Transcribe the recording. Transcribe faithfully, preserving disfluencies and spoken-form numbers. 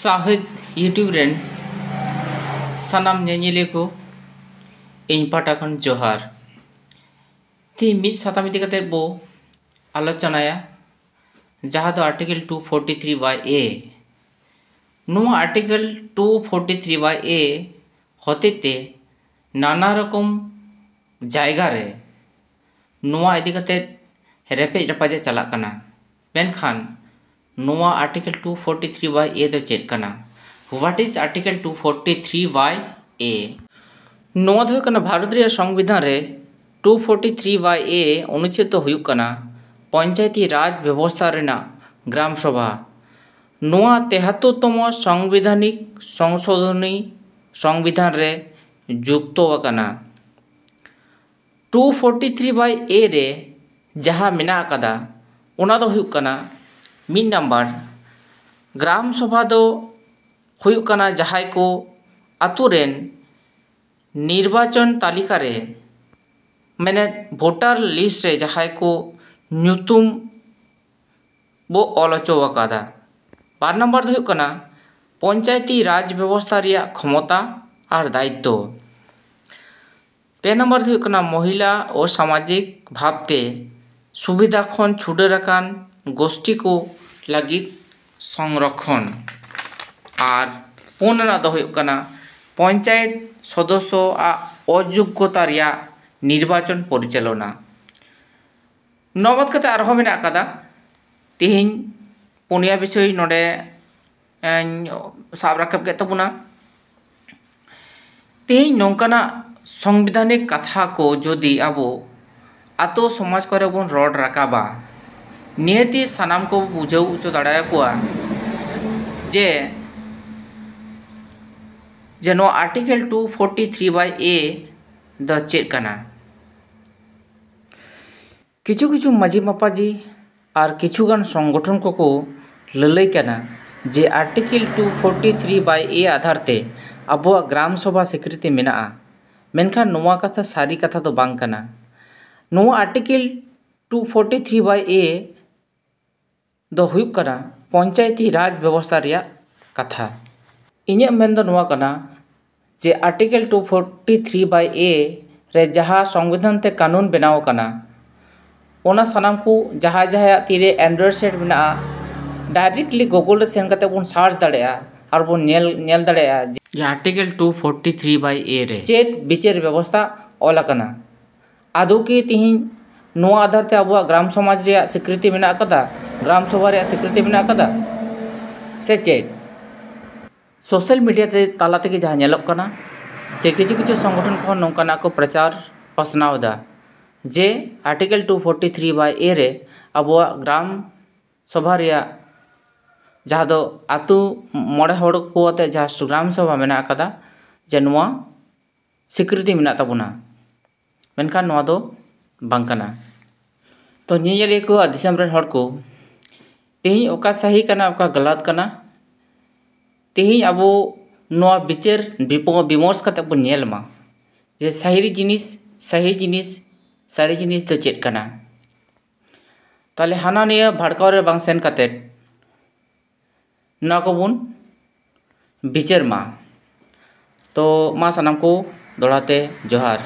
ᱥᱟᱶᱦᱮᱫ YouTube ᱨᱮᱱ ᱥᱟᱱᱟᱢ ᱧᱮᱧᱮᱞᱤᱭᱟᱹ ᱠᱚ, ᱤᱧ ᱯᱟᱦᱴᱟ ᱠᱷᱚᱱ ᱡᱚᱦᱟᱨ᱾ ᱛᱮᱦᱮᱧ ᱢᱤᱫ ᱥᱟᱛᱟᱢ ᱤᱫᱤ ᱠᱟᱛᱮ ᱵᱚ ᱟᱞᱳᱪᱚᱱᱟᱭᱟ, ᱡᱟᱦᱟᱸ ᱫᱚ Article two forty three by A᱾ ᱱᱚᱣᱟ Article two forty three by A ᱦᱚᱛᱮᱡ ᱛᱮ ᱱᱟᱱᱟ ᱨᱚᱠᱚᱢ ᱡᱟᱭᱜᱟ ᱨᱮ ᱱᱚᱣᱟ ᱤᱫᱤ ᱠᱟᱛᱮ ᱨᱮᱯᱮᱡ ᱨᱟᱯᱟᱡ ᱮ ᱪᱟᱞᱟᱜ ᱠᱟᱱᱟ᱾ ᱢᱮᱱᱠᱷᱟᱱ ᱱᱚᱣᱟ Article two forty three by A ᱫᱚ ᱪᱮᱫ ᱠᱟᱱᱟ? What is Article two forty three by A? ᱱᱚᱣᱟ ᱫᱚ ᱦᱩᱭᱩᱜ ᱠᱟᱱᱟ ᱵᱷᱟᱨᱚᱛ ᱨᱮᱭᱟᱜ ᱥᱚᱝᱵᱤᱫᱷᱟᱱ ᱨᱮ two forty three by A ᱚᱱᱩᱪᱷᱮᱫ ᱫᱚ ᱦᱩᱭᱩᱜ ᱠᱟᱱᱟ ᱯᱚᱧᱪᱟᱭᱛᱤ ᱨᱟᱡᱽ ᱵᱮᱵᱚᱥᱛᱷᱟ ᱨᱮᱱᱟᱜ ᱜᱨᱟᱢ ᱥᱚᱵᱷᱟ᱾ ᱱᱚᱣᱟ ᱛᱮᱦᱟᱛᱛᱳᱨ ᱛᱚᱢᱚ ᱥᱚᱝᱵᱤᱫᱷᱟᱱᱤᱠ ᱥᱚᱝᱥᱳᱫᱷᱚᱱᱤ ᱥᱚᱝᱵᱤᱫᱷᱟᱱ ᱨᱮ ᱡᱩᱠᱛᱚ ᱟᱠᱟᱱᱟ᱾ two forty three by A ᱨᱮ ᱡᱟᱦᱟᱸ ᱢᱮᱱᱟᱜ ᱟᱠᱟᱫᱟ, ᱚᱱᱟ ᱫᱚ ᱦᱩᱭᱩᱜ ᱠᱟᱱᱟ, ᱢᱤᱫ ᱱᱟᱢᱵᱟᱨ, ᱜᱨᱟᱢ ᱥᱚᱵᱷᱟ ᱫᱚ ᱦᱩᱭᱩᱜ ᱠᱟᱱᱟ ᱡᱟᱦᱟᱸᱭ ᱠᱚ ᱟᱛᱳ ᱨᱮᱱ ᱱᱤᱨᱵᱟᱪᱚᱱ ᱛᱟᱹᱞᱤᱠᱟ ᱨᱮ, ᱢᱟᱱᱮ voter list ᱨᱮ ᱡᱟᱦᱟᱸᱭ ᱠᱚ ᱧᱩᱛᱩᱢ ᱵᱚ ᱚᱞ ᱦᱚᱪᱚ ᱟᱠᱟᱫᱟ᱾ ᱵᱟᱨ ᱱᱟᱢᱵᱟᱨ ᱫᱚ ᱦᱩᱭᱩᱜ ᱠᱟᱱᱟ ᱯᱚᱧᱪᱟᱭᱛᱤ ᱨᱟᱡᱽ ᱵᱮᱵᱚᱥᱛᱷᱟ ᱨᱮᱭᱟᱜ ᱠᱷᱚᱢᱚᱛᱟ ᱟᱨ ᱫᱟᱭᱤᱛᱛᱚ᱾ ᱯᱮ ᱱᱟᱢᱵᱟᱨ ᱫᱚ ᱦᱩᱭᱩᱜ ᱠᱟᱱᱟ ᱢᱚᱦᱤᱞᱟ ᱳ ᱥᱟᱢᱟᱡᱤᱠ ᱵᱷᱟᱵᱽᱛᱮ ᱥᱩᱵᱤᱫᱷᱟ ᱠᱷᱚᱱ ᱪᱷᱩᱰᱟᱹᱨ ᱟᱠᱟᱱ ᱜᱳᱥᱴᱤ ᱠᱚ ᱞᱟᱹᱜᱤᱫ ᱥᱚᱝᱨᱚᱠᱷᱚᱱ᱾ ᱟᱨ ᱯᱩᱱ ᱟᱱᱟᱜ ᱫᱚ ᱦᱩᱭᱩᱜ ᱠᱟᱱᱟ ᱯᱚᱧᱪᱟᱭᱮᱛ ᱥᱚᱫᱚᱥᱥᱚ ᱟᱜ ᱚᱡᱳᱜᱽᱜᱚᱛᱟ ᱨᱮᱭᱟᱜ ᱱᱤᱨᱵᱟᱪᱚᱱ ᱯᱚᱨᱤᱪᱟᱞᱚᱱᱟ᱾ ᱱᱚᱣᱟ ᱵᱟᱫ ᱠᱟᱛᱮ ᱟᱨᱦᱚᱸ ᱢᱮᱱᱟᱜ ᱟᱠᱟᱫᱟ᱾ ᱛᱮᱦᱮᱧ ᱯᱩᱱᱭᱟ ᱵᱤᱥᱚᱭ ᱱᱚᱰᱮ ᱥᱟᱵ ᱨᱟᱠᱟᱵ ᱠᱮᱫ ᱛᱟᱵᱚᱱᱟ᱾ ᱛᱮᱦᱮᱧ ᱱᱚᱝᱠᱟᱱᱟᱜ ᱥᱚᱝᱵᱤᱫᱷᱟᱱᱤᱠ ᱠᱟᱛᱷᱟ ᱠᱚ ᱡᱩᱫᱤ ᱟᱵᱚ ᱟᱛᱳ ᱥᱚᱢᱟᱡᱽ ᱠᱚᱨᱮ ᱵᱚᱱ ᱨᱚᱲ ᱨᱟᱠᱟᱵᱟ, ᱱᱤᱦᱟᱹᱛᱤ ᱥᱟᱱᱟᱢ ᱠᱚ ᱵᱩᱡᱷᱟᱹᱣ ᱦᱚᱪᱚ ᱫᱟᱲᱮᱭᱟᱠᱚᱣᱟ ᱡᱮ ᱡᱮ ᱱᱚᱣᱟ Article two forty three by A ᱫᱚ ᱪᱮᱫ ᱠᱟᱱᱟ᱾ ᱠᱤᱪᱷᱩ ᱠᱤᱪᱷᱩ ᱢᱟᱹᱡᱷᱤ ᱢᱟᱯᱟᱡᱷᱤ ᱟᱨ ᱠᱤᱪᱷᱩ ᱜᱟᱱ ᱥᱚᱝᱜᱚᱴᱷᱚᱱ ᱠᱚᱠᱚ ᱞᱟᱹᱞᱟᱹᱭ ᱠᱟᱱᱟ ᱡᱮ Article two forty three by A Aadhaar ᱛᱮ ᱟᱵᱚᱣᱟᱜ ᱜᱨᱟᱢ ᱥᱚᱵᱷᱟ ᱥᱤᱠᱨᱤᱛᱤ ᱢᱮᱱᱟᱜᱼᱟ, ᱢᱮᱱᱠᱷᱟᱱ ᱱᱚᱣᱟ ᱠᱟᱛᱷᱟ ᱥᱟᱹᱨᱤ ᱠᱟᱛᱷᱟ ᱫᱚ ᱵᱟᱝ ᱠᱟᱱᱟ᱾ ᱱᱚᱣᱟ Article two forty three by A ᱫᱚ ᱦᱩᱭᱩᱜ ᱠᱟᱱᱟ ᱯᱚᱧᱪᱟᱭᱛᱤ ᱨᱟᱡᱽ ᱵᱮᱵᱚᱥᱛᱷᱟ ᱨᱮᱭᱟᱜ ᱠᱟᱛᱷᱟ᱾ ᱤᱧᱟᱹᱜ ᱢᱮᱱ ᱫᱚ ᱱᱚᱣᱟ ᱠᱟᱱᱟ ᱡᱮ Article two forty three by A ᱨᱮ ᱡᱟᱦᱟᱸ ᱥᱚᱝᱵᱤᱫᱷᱟᱱ ᱛᱮ ᱠᱟᱹᱱᱩᱱ ᱵᱮᱱᱟᱣ ᱟᱠᱟᱱᱟ, ᱚᱱᱟ ᱥᱟᱱᱟᱢ ᱠᱚ ᱡᱟᱦᱟᱸᱭ ᱡᱟᱦᱟᱸᱭᱟᱜ ᱛᱤᱨᱮ Android set ᱢᱮᱱᱟᱜᱼᱟ, directly Google ᱨᱮ ᱥᱮᱱ ᱠᱟᱛᱮ ᱵᱚᱱ search ᱫᱟᱲᱮᱭᱟᱜᱼᱟ ᱟᱨ ᱵᱚᱱ ᱧᱮᱞ, ᱧᱮᱞ ᱫᱟᱲᱮᱭᱟᱜᱼᱟ ᱡᱮ Article two forty three by A ᱨᱮ ᱪᱮᱫ ᱵᱤᱪᱟᱹᱨ ᱵᱮᱵᱚᱥᱛᱷᱟ ᱚᱞ ᱟᱠᱟᱱᱟ᱾ ᱟᱫᱚ ᱠᱤ ᱛᱤᱦᱤᱧ ᱱᱚᱣᱟ ᱟᱫᱷᱟᱨ ᱛᱮ ᱟᱵᱚᱣᱟᱜ ᱜᱨᱟᱢ ᱥᱚᱢᱟᱡᱽ ᱨᱮᱭᱟᱜ ᱥᱤᱠᱨᱤᱛᱤ ᱢᱮᱱᱟᱜ ᱟᱠᱟᱫᱟ, ᱜᱨᱟᱢ ᱥᱚᱵᱷᱟ ᱨᱮᱭᱟᱜ ᱥᱤᱠᱨᱤᱛᱤ ᱢᱮᱱᱟᱜ ᱟᱠᱟᱫᱟ ᱥᱮ ᱪᱮᱫ? ᱥᱳᱥᱟᱞ ᱢᱤᱰᱤᱭᱟ ᱛᱮ ᱛᱟᱞᱟ ᱛᱮᱜᱮ ᱡᱟᱦᱟᱸ ᱧᱮᱞᱚᱜ ᱠᱟᱱᱟ ᱡᱮ ᱠᱤᱪᱷᱩ ᱠᱤᱪᱷᱩ ᱥᱚᱝᱜᱚᱴᱷᱚᱱ ᱠᱚᱦᱚᱸ ᱱᱚᱝᱠᱟᱱᱟᱜ ᱠᱚ ᱯᱨᱚᱪᱟᱨ ᱯᱟᱥᱱᱟᱣ ᱮᱫᱟ ᱡᱮ Article two forty three by A ᱨᱮ ᱟᱵᱚᱣᱟᱜ ᱜᱨᱟᱢ ᱥᱚᱵᱷᱟ ᱨᱮᱭᱟᱜ, ᱡᱟᱦᱟᱸ ᱫᱚ ᱟᱹᱛᱩ ᱢᱚᱬᱮ ᱦᱚᱲ ᱠᱚ ᱟᱛᱮ ᱡᱟᱦᱟᱸ ᱜᱨᱟᱢ ᱥᱚᱵᱷᱟ ᱢᱮᱱᱟᱜ ᱟᱠᱟᱫᱟ, ᱡᱮ ᱱᱚᱣᱟ ᱥᱤᱠᱨᱤᱛᱤ ᱢᱮᱱᱟᱜ ᱛᱟᱵᱚᱱᱟ, ᱢᱮᱱᱠᱷᱟᱱ ᱱᱚᱣᱟ ᱫᱚ ᱵᱟᱝ ᱠᱟᱱᱟ᱾ ᱛᱚ ᱧᱮᱧᱮᱞᱤᱭᱟᱹ ᱠᱚ ᱟᱨ ᱫᱤᱥᱚᱢ ᱨᱮᱱ ᱦᱚᱲ ᱠᱚ, ᱛᱮᱦᱮᱧ ᱚᱠᱟ ᱥᱟᱹᱦᱤ ᱠᱟᱱᱟ, ᱚᱠᱟ ᱜᱟᱞᱟᱛ ᱠᱟᱱᱟ, ᱛᱮᱦᱮᱧ ᱟᱵᱚ ᱱᱚᱣᱟ ᱵᱤᱪᱟᱹᱨ ᱵᱤᱯᱚ-, ᱵᱤᱢᱚᱨᱥ ᱠᱟᱛᱮ ᱵᱚᱱ ᱧᱮᱞ ᱢᱟ ᱡᱮ ᱥᱟᱹᱦᱤ ᱡᱤᱱᱤᱥ, ᱥᱟᱹᱦᱤ ᱡᱤᱱᱤᱥ, ᱥᱟᱹᱨᱤ ᱡᱤᱱᱤᱥ ᱫᱚ ᱪᱮᱫ ᱠᱟᱱᱟ᱾ ᱛᱟᱦᱞᱮ ᱦᱟᱱᱟ ᱱᱤᱭᱟᱹ ᱵᱷᱟᱲᱠᱟᱣ ᱨᱮ ᱵᱟᱝ ᱥᱮᱱ ᱠᱟᱛᱮ ᱱᱚᱣᱟ ᱠᱚᱵᱚᱱ ᱵᱤᱪᱟᱹᱨ ᱢᱟ᱾ ᱛᱚ ᱢᱟ ᱥᱟᱱᱟᱢ ᱠᱚ ᱫᱚᱦᱲᱟ ᱛᱮ ᱡᱚᱦᱟᱨ᱾